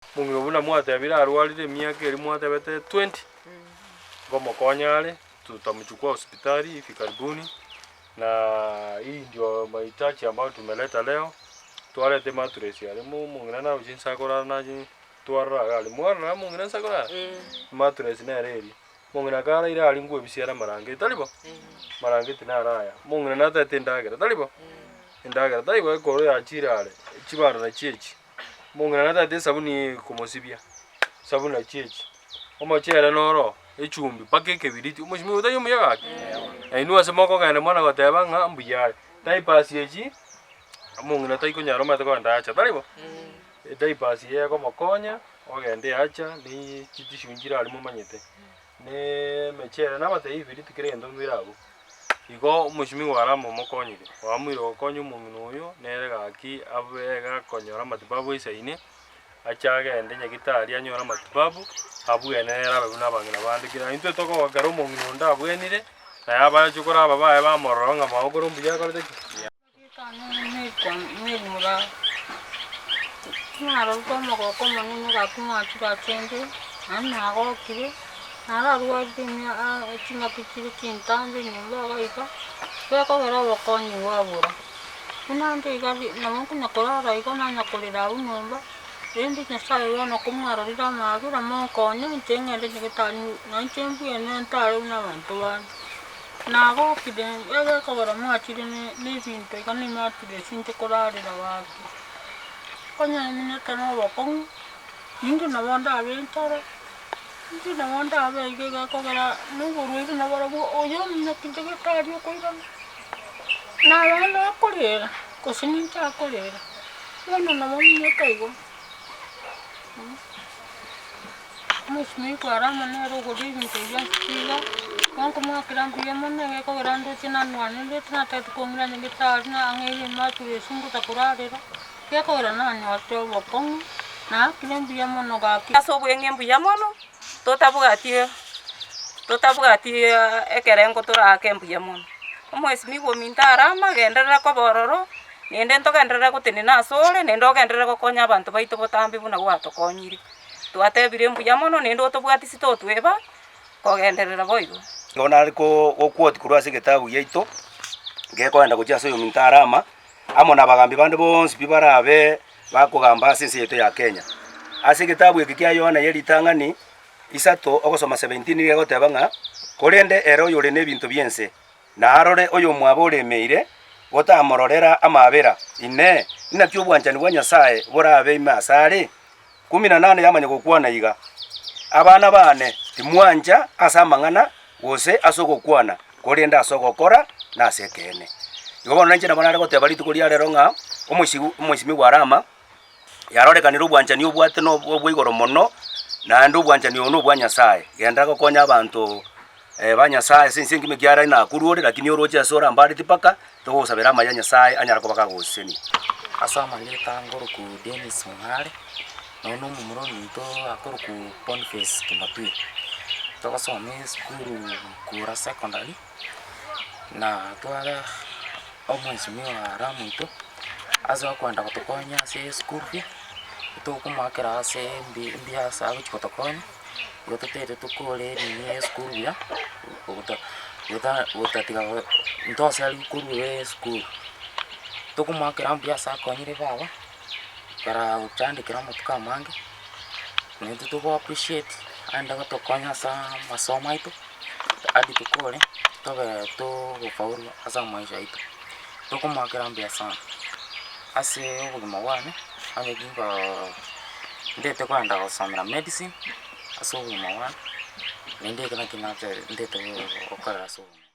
Omong'ina buna mwatebire arwarire emiaka eria mwatebete 20, ngomokonya are, tutamchukua hospitali hivi karibuni, na hii ndio mahitaji ambayo tumeleta leo, twareta emattress aria mo omong'ina naroche inse akorara nache twarora iga aria, mwarora omong'ina inse akorara? Emattress nere eria, omong'ina karaire aria ngwebisiere amarangeti, tari bo? Amarangeti naro aya, omong'ina natete endagera, tari bo? Endagera taibo ekoro yachire are, chibando nachio echi. Omong'ina natagete esabuni eye komosibia, esabuni nachio echi, omochere noro oo, echumbi mpaka ekebiriti, omochie oyo tari omuya gaki? Na inwe ase mokogenda mwana goteba ng'a mbuya are. Diapers echi, omong'ina taikonyara omanyete kogenda acha, tari bo? Ediapers eye ekomokonya, ogende acha, ne chitissue nchire aria momanyete. Ne emechere nabatebi ebiriti kera egento mbire abwo. Igo omochimiwa Arama omokonyire, oamuire gokonya omong'ina oyo, nere gaki abe gakonyora amatibabu aisaine, ache agende nyagitari anyore amatibabu, abwene nere abe buna abang'ina bande. Kera intwe tokogokera omong'ina onde abwenire, naye abachokoro aba baye bamorora ng'a magokoro mbuya akorete ki? Narorete omogoko omonene gaki mwachire ase 'nde, naende nagokire, nararwarire chingaki chire chintambe nyomba iga iga, gekogera obokonyi bwabora. Buna nde iga nabo nkonya korara iga nanya korera abwo nyomba, rende Nyasaye bono komwarorire amaabera monkonye inche ng'ende nyagetari nainche mbwene ntare buna abanto bande. Nagokire egekogera mwachire nebinto iga nimatire ase inche korarera gaki. Onye niminete nobokong'u, ninche nabo ndabe enchara, inche nabo ndabe iga egekogera noborwaire nabarabwo oyo ominyoki inche getari okoirana, nabana akorera gose ninche akorera, bono nabo minyete igo. Omosimeki ore amo nere okoria ebinto ebi bionsi pi iga, nkomoakera mbuya mono egekogera ndoche nanwanerete natagete kong'ira nyagetari na ang'eire emattress ngocha korarera, gekogera nanyorete obokong'u, naakire mbuya mono gaki. Ase obweng'e mbuya mono, totabwati totabwati ekerengo toraake mbuya mono. Omwesimigwa ominto arama, genderera koba ororo, naende ntogenderere gotenena asore, naende ogenderere gokonya abanto baito botambe buna gwatokonyire. Twatebire mbuya mono naende otobwatisi totweba kogenderera boigo. Nigo nare goquote korwa ase egetabu giaito, gekoenda gochia ase oyominto Arama, amo na abagambi bande bonsi pi barabe bakogamba ase ense yaito ya Kenya. Ase egetabu eke kia Yohana ye ritang'ani isato ogosoma 17 nigo egoteba ng'a, korende ere oyore nebinto bi'ense, Narore oyomwabo oremeire, gotamororera amaabera, Inee, inaki obwanchani bwa Nyasae borabe ime asare? Kumi na nane yamanya gokwana iga, Abana baane, timwancha ase amang'ana, gose ase ogokwana, korende ase ogokora na ase ekeene. Igo bono nainche nabo nare goteba rituko ria rero ng'a omosig omosimigwa Arama, yarorekanire obwanchani obwate na obwa igoro mono, naende obwanchani obo nobwa Nyasaye. Genda gokonya abanto ba Nyasaye ase ense engima ekiagera nakorwa ore lakini oroche ase orambareti mpaka, togosabera amaya Nyasaye anyare koba kagosesenia. Ase amarieta ngoroku Dennis Mong'are, nonya na omomura ominto akoroku Boniface Kimatui. Togosoma esukuru Kura Secondary, na tware omwesimigwa aro omonto, ase okoenda gotokonya ase eschool fee, tokomoakera ase mbi mbuya ase agochi gotokonya, igo totaete tokore enini ya esukuru buya, gota gota gotatiga ntosariwu korwa esukuru. Tokomoakera mbuya ase akonyire baba, kara gochandekera amatuko amange, naintwe togo appreciate, aende gotokonya ase amasomo aito. Hadi tokore tobe togofaulu ase amaisha aito, tokomoakera mbuya sana ase obogima bwane, onye ginkooo ndete kogenda gosomera medicine ase obogima bwane, naende ekio nakio nache ndete gokorera ase obogima.